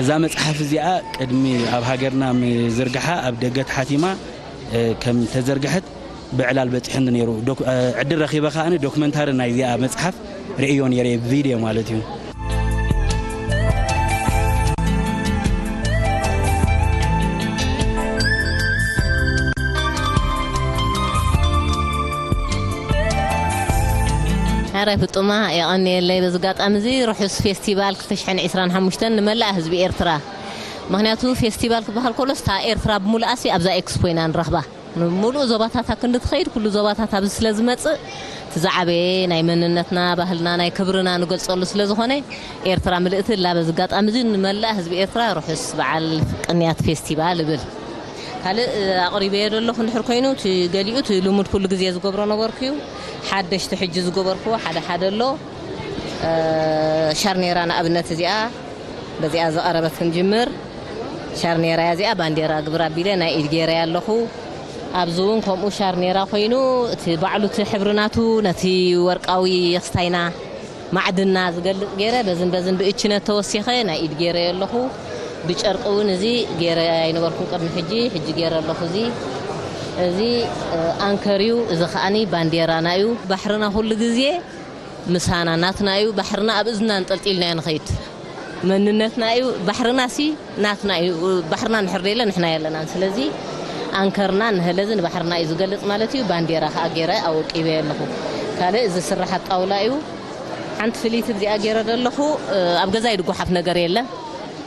እዛ መጽሓፍ እዚኣ ቅድሚ ኣብ ሃገርና ምዝርግሓ ኣብ ደገ ተሓቲማ ከም ተዘርግሐት ብዕላል በጺሑኒ ነይሩ። ዕድል ረኺበ ከኣ ዶክመንታሪ ናይዚኣ መጽሓፍ ርእዮ ነይረ፣ ቪድዮ ማለት እዩ። ሕራይ ፍጡማ የቐንየለይ። በዚ ኣጋጣሚ እዚ ርሑስ ፌስቲቫል ክልተ ሽሕን ዕስራን ሓሙሽተን ንመላእ ህዝቢ ኤርትራ። ምኽንያቱ ፌስቲቫል ክበሃል ከሎስ እታ ኤርትራ ብምሉኣሲ ኣብዛ ኤክስፖ ኢና ንረኽባ። ንሙሉእ ዞባታታ ክንዲ ትኸይድ ኩሉ ዞባታት ኣብዚ ስለ ዝመጽእ እቲ ዝዓበየ ናይ መንነትና፣ ባህልና፣ ናይ ክብርና ንገልጸሉ ስለ ዝኾነ ኤርትራ ምልእቲ እላ። በዚ ኣጋጣሚ እዚ ንመላእ ህዝቢ ኤርትራ ርሑስ በዓል ቅንያት ፌስቲቫል እብል። ካልእ ኣቕሪበዮ ዘለኹ እንድሕር ኮይኑ እቲ ገሊኡ እቲ ልሙድ ኩሉ ግዜ ዝገብሮ ነበርኩ እዩ። ሓደሽቲ ሕጂ ዝገበርክዎ ሓደ ሓደ ኣሎ። ሻርኔራ ንኣብነት እዚኣ በዚኣ ዝቐረበት ክንጅምር። ሻርኔራ እያ እዚኣ ባንዴራ ግብር ኣቢለ ናይ ኢድ ገይረያ ኣለኹ። ኣብዚ እውን ከምኡ ሻርኔራ ኮይኑ እቲ ባዕሉ እቲ ሕብሪ ናቱ ነቲ ወርቃዊ ክስታይና ማዕድና ዝገልጽ ገይረ በዝን በዝን ብእችነት ተወሲኸ ናይ ኢድ ገይረዮ ኣለኹ። ብጨርቂ እውን እዚ ገይረ ኣይነበርኩን ቅድሚ ሕጂ፣ ሕጂ ገይረ ኣለኹ። እዚ እዚ ኣንከር እዩ። እዚ ከዓኒ ባንዴራና እዩ። ባሕርና ኩሉ ግዜ ምሳና ናትና እዩ። ባሕርና ኣብ እዝና ኣንጠልጢልናዮ ንኸይድ። መንነትና እዩ። ባሕርና ሲ ናትና እዩ። ባሕርና እንድሕር ደይለ ንሕና የለናን። ስለዚ ኣንከርና ንህለዚ ንባሕርና እዩ ዝገልጽ ማለት እዩ። ባንዴራ ከኣ ገይረ ኣወቂበዮ ኣለኹ። ካልእ እዚ ስራሓት ጣውላ እዩ። ሓንቲ ፍልይቲ እዚኣ ገይረ ዘለኹ ኣብ ገዛይ ድጓሓፍ ነገር የለ።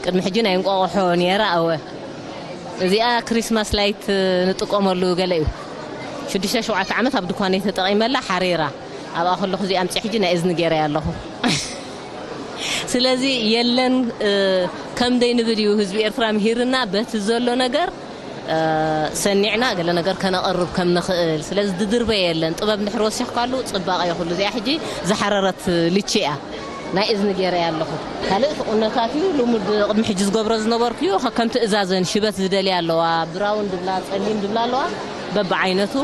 ቅድሚ ሕጂ ናይ እንቋቑሖ ነይራ ኣወ። እዚኣ ክሪስማስ ላይት ንጥቀመሉ ገለ እዩ። ሽዱሽተ ሸውዓተ ዓመት ኣብ ድኳነይ ተጠቒመላ ሓሪራ። ኣብኣ ከለኹ እዚኣ ኣምፅእ ሕጂ ናይ እዝኒ ገይረያ ኣለኹ። ስለዚ የለን ከም ደይ ንብል እዩ ህዝቢ ኤርትራ ምሂርና በቲ ዘሎ ነገር ሰኒዕና ገለ ነገር ከነቕርብ ከም ንኽእል። ስለዚ ድድርበ የለን። ጥበብ እንድሕር ወሲኽካሉ ጽባቐ እዩ ኩሉ። እዚኣ ሕጂ ዝሓረረት ልቺ እያ። ናይ እዝኒ ገይረ ኣለኹ። ካልእ ትቑነታት እዩ። ልሙድ ቅድሚ ሕጂ ዝገብሮ ዝነበርኩ እዩ። ከከም ትእዛዘን ሽበት ዝደልያ ኣለዋ። ብራውን ድብላ፣ ጸሊም ድብላ ኣለዋ። በብዓይነቱ።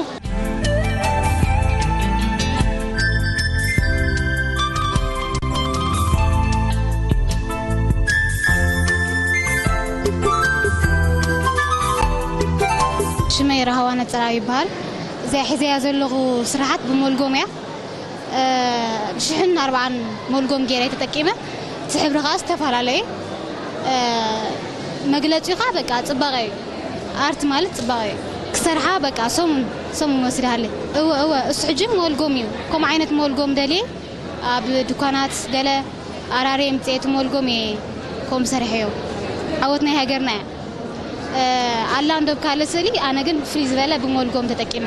ሽመይ ረሃዋ ነጸራዊ ይበሃል። እዚኣ ሒዘያ ዘለኹ ስራሓት ብሞልጎም እያ። እ፣ ብሽሕን ኣርባዓን ሞልጎም ገይረ ተጠቂመ። እቲ ሕብሪ ከኣ ዝተፈላለየ። እ፣ መግለጺኡ ከኣ በቃ ጽባቐ እዩ። ኣርት ማለት ጽባቐ እዩ። ክሰርሓ በቃ ሰሙን፣ ሰሙን ወሲዳሃለይ። እወ፣ እወ፣ እሱ ሕጂ ሞልጎም እዩ። ከምኡ ዓይነት ሞልጎም ደልየ ኣብ ድኳናት ገለ ኣራርየ ምጽኤ እቲ ሞልጎም እየ ከምኡ ሰሪሐዮ። ዓወት ናይ ሃገርና እያ። እ፣ ኣላ እንዶ ብካልእ ስእሊ፣ ኣነ ግን ብፍልይ ዝበለ ብሞልጎም ተጠቂመ።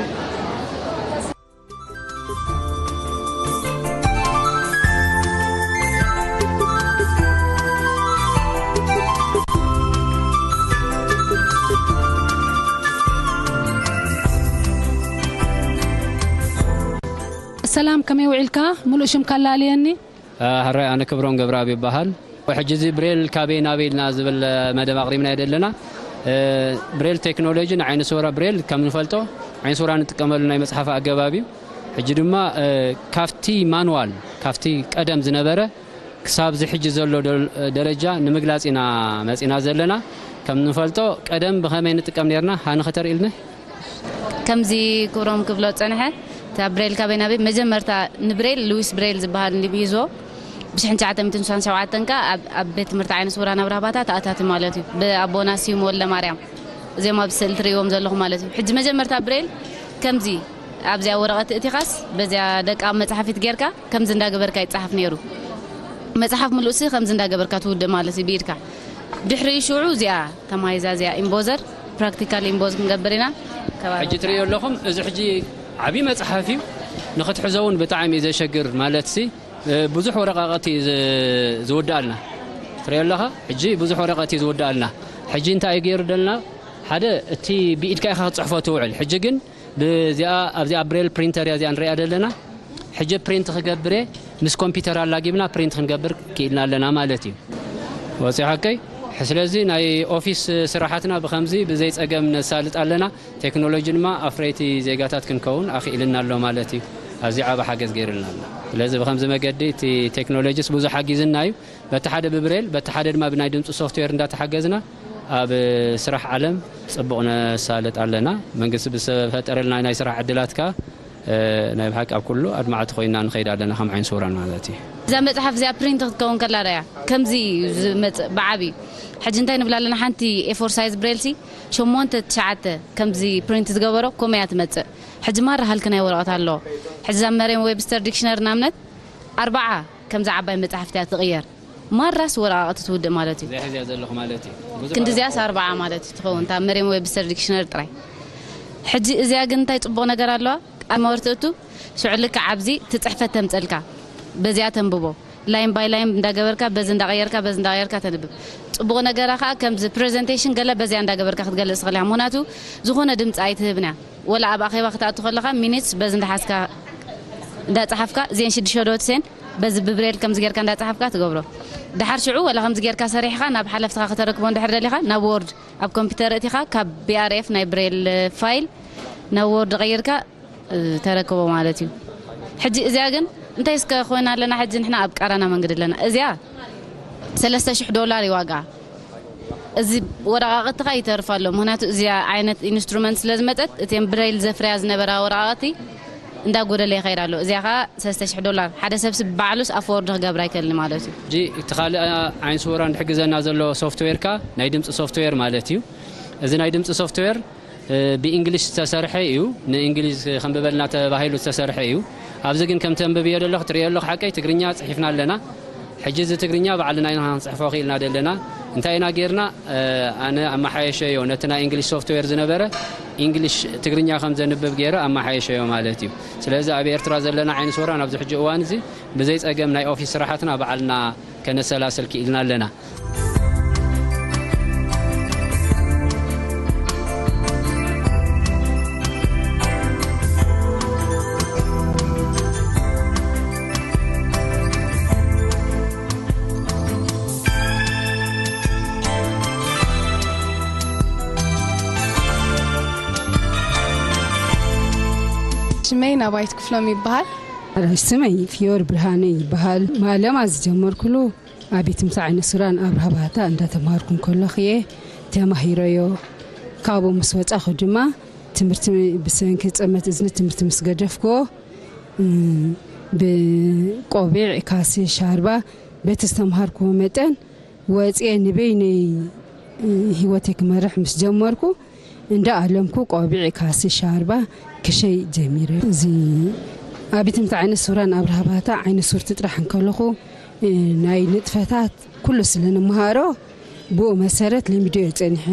ሰላም፣ ከመይ ውዒልካ? ምሉእ ሽምካ ኣላልየኒ። እ፣ ሕራይ፣ ኣነ ክብሮም ገብረኣብ ይበሃል። ሕጂ እዚ ብሬል ካበይ ናበይ ኢልና ዝብል መደብ ኣቕሪብና ኢና ዘለና። እ፣ ብሬል ቴክኖሎጂ ንዓይነ ስውራ ብሬል ከም ንፈልጦ ዓይነ ስውራ ንጥቀመሉ ናይ መጽሓፍ ኣገባብ እዩ። ሕጂ ድማ፣ እ፣ ካብቲ ማንዋል፣ ካብቲ ቀደም ዝነበረ ክሳብ እዚ ሕጂ ዘሎ ደ-፣ ደረጃ ንምግላጽ ኢና መጺና ዘለና። ከም ንፈልጦ ቀደም ብኸመይ ንጥቀም ኔርና? ሃኒ ከተርእይልኒ? ከምዚ ክብሮም ክብሎ ዝጸንሐ፣ እታ ብሬል ካበይ ናበይ፣ መጀመርታ ንብሬል ሉዊስ ብሬል ዝበሃል ንብሂዝዎ፣ ብ ሽሕን ትሽዓተ ሚእትን ስሳን ሸውዓተን ከኣ ኣብ፣ ኣብ ቤት ትምህርቲ ዓይነ ስውራን ኣብርሃባታ ተኣታቲ ማለት እዩ። ብኣቦና ስዩም ወልደማርያም፣ እዚኦም ኣብ ስእሊ ትርእይዎም ዘለኹም ማለት እዩ። ሕጂ መጀመርታ ብሬል ከምዚ ኣብዚኣ ወረቐት እቲኻስ፣ በዚኣ ደቃ መጽሓፊት ጌርካ፣ ከምዚ እንዳገበርካ ይጸሓፍ ነይሩ። መጽሓፍ ምሉእሲ ከምዚ እንዳገበርካ ትውድእ ማለት እዩ ብኢድካ። ድሕሪ ሽዑ እዚኣ ተማሂዛ፣ እዚኣ ኢምቦዘር፣ ፕራክቲካል ኢምቦዝ ክንገብር ኢና። ከባቢ ሕጂ ትርእዮ ኣለኹም፣ እዚ ሕጂ ዓብዪ መጽሓፍ እዩ። ንኽትሕዞ እውን ብጣዕሚ እዩ ዘሸግር፣ ማለትሲ፣ እ፣ ብዙሕ ወረቓቕቲ ዝ-፣ ዝውድኣልና። ትርእዮ ኣለኻ፣ ሕጂ ብዙሕ ወረቐት እዩ ዝውድኣልና። ሕጂ እንታይ እዩ ገይሩ ደልና? ሓደ፣ እቲ ብኢድካ ኢኻ ክትጽሕፎ ትውዕል። ሕጂ ግን ብዚኣ፣ ኣብዚኣ ብሬል ፕሪንተር እያ እዚኣ ንሪኣ ዘለና። ሕጂ ፕሪንት ክገብር እየ፣ ምስ ኮምፒውተር ኣላጊብና ፕሪንት ክንገብር ክኢልና ኣለና ማለት እዩ። ወፂሓከይ። ስለዚ ናይ ኦፊስ ስራሓትና ብኸምዚ ብዘይ ጸገም ነሳልጥ ኣለና። ቴክኖሎጂ ድማ ኣፍረይቲ ዜጋታት ክንከውን ኣኽኢልና ኣሎ ማለት እዩ። ኣዝዩ ዓቢ ሓገዝ ገይሩልና ኣሎ። ስለዚ ብኸምዚ መገዲ እቲ ቴክኖሎጂስ ብዙሕ ሓጊዝና እዩ። በቲ ሓደ ብብሬል፣ በቲ ሓደ ድማ ብናይ ድምፂ ሶፍትዌር እንዳተሓገዝና ኣብ ስራሕ ዓለም ጽቡቕ ነሳልጥ ኣለና። መንግስቲ ብዝፈጠረልና ናይ ስራሕ ዕድላት ከኣ፣ እ፣ ናይ ብሓቂ ኣብ ኩሉ ኣድማዕቲ ኮይና ንኸይድ ኣለና ከም ዓይን ስውራን ማለት እዩ። እዛ መጽሓፍ እዚኣ ፕሪንት ክትከውን ከላ ርኣያ፣ ከምዚ እዩ ዝመጽእ ብዓቢ። ሕጂ እንታይ ንብል ኣለና፣ ሓንቲ ኤ ፎር ሳይዝ ብሬልሲ ሸሞንተ ትሽዓተ ከምዚ ፕሪንት ዝገበሮ ኮመያ ትመጽእ። ሕጂ ማራ ሃልኪ ናይ ወረቐት ኣለዎ። ሕጂ እዛ መርየም ዌብስተር ዲክሽነሪ ንኣብነት ኣርባዓ ከምዚ ዓባይ መጽሓፍቲ እያ ትቕየር። ማራስ ወረቓቕቲ ትውድእ ማለት እዩ። እዚኣ ሒዝያ ዘለኹ ማለት እዩ። ብዙሕ ክንዲ እዚኣስ ኣርባዓ ማለት እዩ ትኸውን፣ እታ መርየም ዌብስተር ዲክሽነሪ ጥራይ። ሕጂ እዚኣ ግን እንታይ ጽቡቕ ነገር ኣለዋ? ኣብ መወርትእቱ ሽዑ ልክዕ ኣብዚ ትጽሕፈት ተምጸልካ። በዚኣ ተንብቦ። ላይን ባይ ላይን እንዳገበርካ፣ በዚ እንዳቐየርካ፣ በዚ እንዳቐየርካ ተንብብ። ጽቡቕ ነገራ ከኣ ከምዚ ፕሬዘንቴሽን ገለ በዚኣ እንዳገበርካ ክትገልጽ ትኽእል ኢኻ። ምኽንያቱ ዝኾነ ድምጺ ኣይትህብን እያ። ወላ ኣብ ኣኼባ ክትኣቱ ከለኻ ሚኒትስ በዚ እንዳሓዝካ፣ እንዳጸሓፍካ፣ ዜን ሽዱሽተ ዶት ሴን በዚ ብብሬል ከምዚ ጌርካ እንዳጸሓፍካ ትገብሮ። ድሓር ሽዑ ወላ ከምዚ ጌርካ ሰሪሕኻ ናብ ሓለፍትኻ ከተረክቦ እንድሕር ደሊኻ፣ ናብ ወርድ ኣብ ኮምፒውተር እቲኻ ካብ ቢ ኣር ኤፍ ናይ ብሬል ፋይል ናብ ወርድ ቀይርካ፣ እ፣ ተረክቦ ማለት እዩ። ሕጂ እዚኣ ግን እንታይ እስከ ኮይና ኣለና? ሕጂ ንሕና ኣብ ቃራና መንገዲ ኣለና። እዚኣ ሰለስተ ሽሕ ዶላር እዩ ዋጋ። እዚ ወረቓቕትኻ ይተርፍ ኣሎ። ምኽንያቱ እዚኣ ዓይነት ኢንስትሩመንት ስለ ዝመጸት፣ እተን ብሬል ዘፍርያ ዝነበራ ወረቓቕቲ እንዳጎደለ ይኸይድ ኣሎ። እዚኣ ኸኣ ሰለስተ ሽሕ ዶላር። ሓደ ሰብሲ ባዕሉስ ኣፎርድ ክገብር ኣይከልን ማለት እዩ። ሕጂ እቲ ካልእ ዓይን ስውራን ዝሕግዘና ዘሎ ሶፍትዌር ከኣ ናይ ድምጺ ሶፍትዌር ማለት እዩ። እዚ ናይ ድምጺ ሶፍትዌር፣ እ፣ ብእንግሊሽ ዝተሰርሐ እዩ። ንእንግሊዝ ከንብበልና ተባሂሉ ዝተሰርሐ እዩ። ኣብዚ ግን ከም ተንብብዮ ዘለኹ ትርእዮ ኣለኹ ሓቀይ ትግርኛ ጽሒፍና ኣለና። ሕጂ እዚ ትግርኛ ባዕልና ኢና ክንጽሕፎ ክኢልና ዘለና። እንታይ ኢና ጌርና? እ፣ ኣነ ኣመሓየሸዮ፣ ነቲ ናይ እንግሊሽ ሶፍትዌር ዝነበረ እንግሊሽ ትግርኛ ከም ዘንብብ ገይረ ኣመሓየሸዮ ማለት እዩ። ስለዚ ኣብ ኤርትራ ዘለና ዓይኒ ስውራን ኣብዚ ሕጂ እዋን እዚ ብዘይ ጸገም ናይ ኦፊስ ስራሓትና ባዕልና ከነሰላስል ክኢልና ኣለና። መይ ናባይት ክፍሎም ይበሃል። ኣራሽ ስመይ ፍዮር ብርሃነ ይበሃል። ማለማ ዝጀመርኩሉ ኣብ ቤት ትምህርቲ ዓይነ ሱራን ኣብርሃ ባህታ እንዳተማሃርኩ እንከለኹ እየ ተማሂረዮ። ካብኡ ምስ ወጻኹ ድማ ትምህርቲ ብሰንኪ ጸመት እዝኒ ትምህርቲ ምስ ገደፍኩዎ፣ እም፣ ብቆቢዕ፣ ካሲ፣ ሻርባ በቲ ዝተምሃርኩዎ መጠን ወጽየ ንበይነይ፣ እ፣ ህይወተይ ክመርሕ ምስ ጀመርኩ፣ እንዳ ኣለምኩ ቆቢዕ፣ ካሲ፣ ሻርባ ክሸይጥ ጀሚረ። እዚ ኣብ ቤት ትምህርቲ ዓይነ ሱራን ኣብርሃ ባህታ ዓይነ ሱርቲ ጥራሕ እንከለኹ፣ እ፣ ናይ ንጥፈታት ኩሉ ስለ ንመሃሮ፣ ብኡ መሰረት ለሚደዮ ጸኒሐ።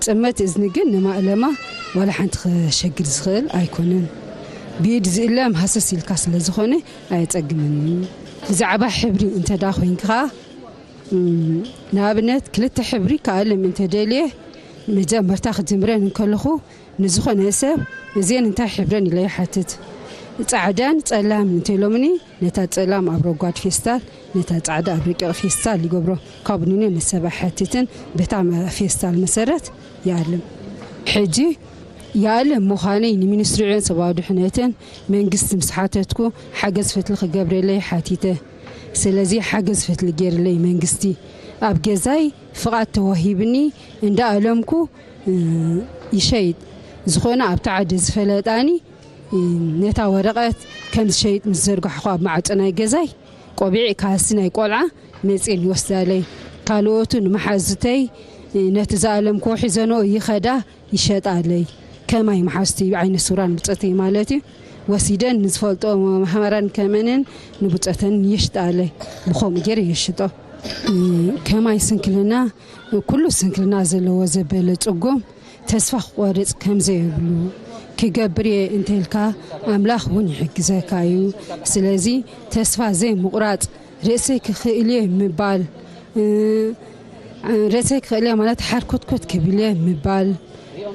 ጽመት እዝኒ ግን ንማእለማ ዋላ ሓንቲ ከሸግር ዝኽእል ኣይኮነን። ብኢድ ዝእለም ሃሰስ ኢልካ ስለ ዝኾነ ኣየጸግምን። ብዛዕባ ሕብሪ እንተ ደኣ ኮይንካ፣ እም፣ ንኣብነት ክልተ ሕብሪ ክኣልም እንተ ደልየ፣ መጀመርታ ክጅምረን እንከለኹ ንዝኾነ ሰብ እዚአን እንታይ ሕብረን ኢለ ይሓትት። ጻዕዳን ጸላምን እንተ ኢሎምኒ፣ ነታ ጸላም ኣብ ረጓድ ፌስታል፣ ነታ ጻዕዳ ኣብ ረቂቕ ፌስታል ይገብሮ። ካብ ንነ ንሰብ ኣይሓትትን፣ በታ መ-፣ ፌስታል መሰረት ይኣልም። ሕጂ ይኣልም ምዃነይ ንሚኒስትሪ ዕዮን ሰብኣዊ ድሕነትን መንግስቲ ምስ ሓተትኩ፣ ሓገዝ ፈትሊ ክገብረለይ ሓቲተ። ስለዚ ሓገዝ ፈትሊ ገይርለይ መንግስቲ። ኣብ ገዛይ ፍቓድ ተዋሂብኒ፣ እንዳ ኣለምኩ፣ እ፣ ይሸይጥ። ዝኾነ ኣብቲ ዓዲ ዝፈለጣኒ፣ እ፣ ነታ ወረቐት ከም ዝሸይጥ ምስ ዘርጋሕኩ ኣብ ማዕጾ ናይ ገዛይ ቆቢዕ ካሲ ናይ ቆልዓ መጺኤን ይወስዳለይ። ካልኦቱ ንመሓዙተይ፣ እ፣ ነቲ ዝኣለምክዎ ሒዘንኦ ይኸዳ ይሸጣለይ። ከማይ መሓዙተይ ዓይነ ሱራን ብጾተይ ማለት እዩ። ወሲደን ንዝፈልጦ ማህበራን ከመንን ንብጾተን ይሽጣለይ። ብኸምኡ ገይረ ይሽጦ። እ፣ ከማይ ስንክልና፣ ኩሉ ስንክልና ዘለዎ ዘበለ ጽጉም ተስፋ ክቆርጽ ከም ዘይብሉ፣ ክገብር እየ እንተልካ ኣምላኽ እውን ይሕግዘካ እዩ። ስለዚ ተስፋ ዘይምቑራጽ፣ ርእሰይ ክኽእል እየ ምባል፣ እ፣ ርእሰይ ክኽእል እየ ማለት ሓርኮትኮት ክብል እየ ምባል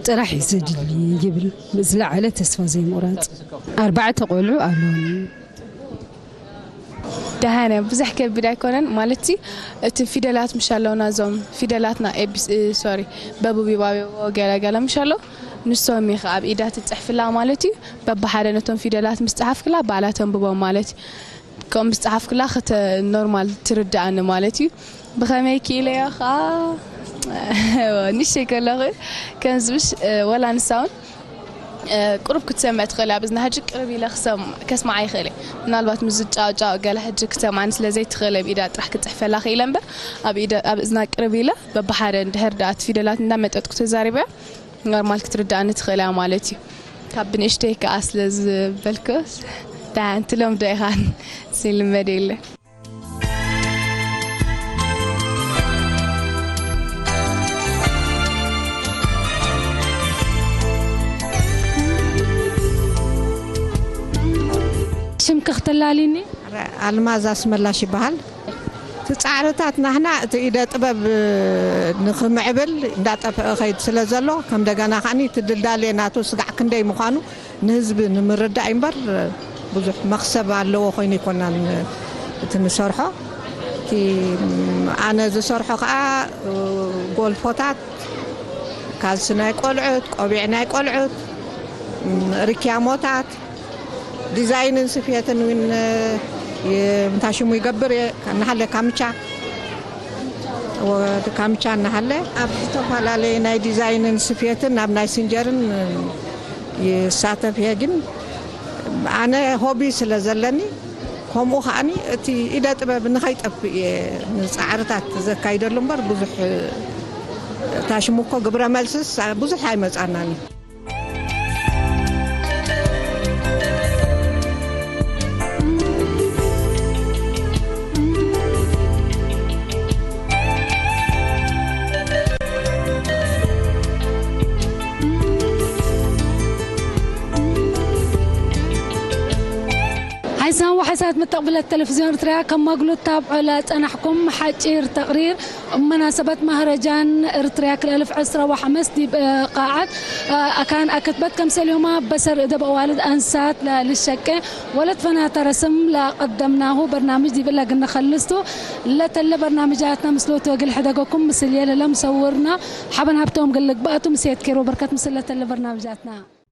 ጥራሕ እዩ ዘድሊ ይብል። ዝለዓለ ተስፋ ዘይምቑራጽ። ኣርባዕተ ቆልዑ ኣለዉኒ። ደሓነ ብዙሕ ከቢድ ኣይኮነን ማለት እዩ። እቲ ፊደላት ምሽ ኣለውና፣ እዞም ፊደላትና ኤ ቢ ሲ፣ ሶሪ፣ በቡቢባቤዎ ገለገለ ምሽ ኣለዉ። ንሶም ኢኻ ኣብ ኢዳ ትጽሕፍላ ማለት እዩ። በብሓደ ነቶም ፊደላት ምስ ጸሓፍክላ ባዕላ ተንብቦም ማለት እዩ። ከምኡ ምስ ጸሓፍክላ ክተ-፣ ኖርማል ትርድኣኒ ማለት እዩ። ብኸመይ ክኢለዮ ኸዓ፣ ንእሽተይ ከለኹ ከምዚ ምሽ፣ ወላ ንሳ እውን እ፣ ቁሩብ ክትሰምዕ ትኽእል እያ። ኣብ እዝና ሕጂ ቅርብ ኢለ ክሰም-፣ ከስምዓ ይኽእል እየ። ምናልባት ምስ ዝጫወጫወ ገለ ሕጂ ክትሰምዓኒ ስለ ዘይትኽእል እየ፣ ብኢዳ ጥራሕ ክጽሕፈላ ክኢለ እምበር፣ ኣብ ኢደ-፣ ኣብ እዝና ቅርብ ኢለ በብሓደ እንድሕር ደኣ እቲ ፊደላት እንዳመጠጥኩ ተዛሪበያ፣ ኖርማል ክትርድኣኒ ትኽእል እያ ማለት እዩ። ካብ ብንእሽተይ ከኣ ስለ ዝበልኩ፣ ደሓን ትለምዶ ኢኻ፣ ዝልመድ የለን። ሽምኪ ክተላልይኒ? ኣልማዝ ኣስመላሽ ይበሃል። እቲ ጻዕርታት ናህና እቲ ኢደ ጥበብ ንኽምዕብል እንዳጠፍአ ኸይድ ስለ ዘሎ፣ ከም ደገና ከኣኒ እቲ ድልዳሌ ናቱ ስጋዕ ክንደይ ምዃኑ ንህዝቢ ንምርዳእ እምበር ብዙሕ መኽሰብ ኣለዎ ኮይኑ ኣይኮናን እቲ ንሰርሖ። እቲ ኣነ ዝሰርሖ ከኣ ጎልፎታት፣ ካልሲ ናይ ቆልዑት፣ ቆቢዕ ናይ ቆልዑት፣ ርክያሞታት፣ ዲዛይንን ስፌትን እውን እንታይ ሽሙ ይገብር እየ፣ እናሃለ ካምቻ፣ ወ-፣ ካምቻ እናሃለ ኣብ ዝተፈላለየ ናይ ዲዛይንን ስፌትን ኣብ ናይ ሲንጀርን ይሳተፍ እየ። ግን ኣነ ሆቢ ስለ ዘለኒ፣ ከምኡ ከኣኒ እቲ ኢደ ጥበብ ንኸይጠፍእ እየ ንጻዕርታት ዘካይደሉ እምበር፣ ብዙሕ ታሽሙ እኮ ግብረ መልስስ ብዙሕ ኣይመጻናን እዩ። ሓይሳን ወሓሳት መተቕብለት ቴሌቪዝዮን ኤርትራ፣ ከም መግሉት ኣብ ዕላ ጸናሕኩም ሓጺር ተቕሪር እመናሰበት ማህረጃን ኤርትራ ክልተ ኣልፍ ዕስራ ወሓመስ ዲብ፣ እ፣ ቃዓት፣ እ፣ ኣካን ኣክትበት ከም ሰልዮማ በሰር እደብ ኣዋልድ ኣንሳት ለ-፣ ልሸቀ ወለት ፈናታ ረስም ለቀደምናሁ በርናምጅ ዲብ እለ ግነ ከልስቱ ለተለ በርናምጃትና ምስሎት ወግል ሕደገኩም ምስል የለለም ሰውርና ሓበን ሃብቶም ግልግባእቱ ምስየት ኬሮ በርከት ምስል ለተለ በርናምጃትና።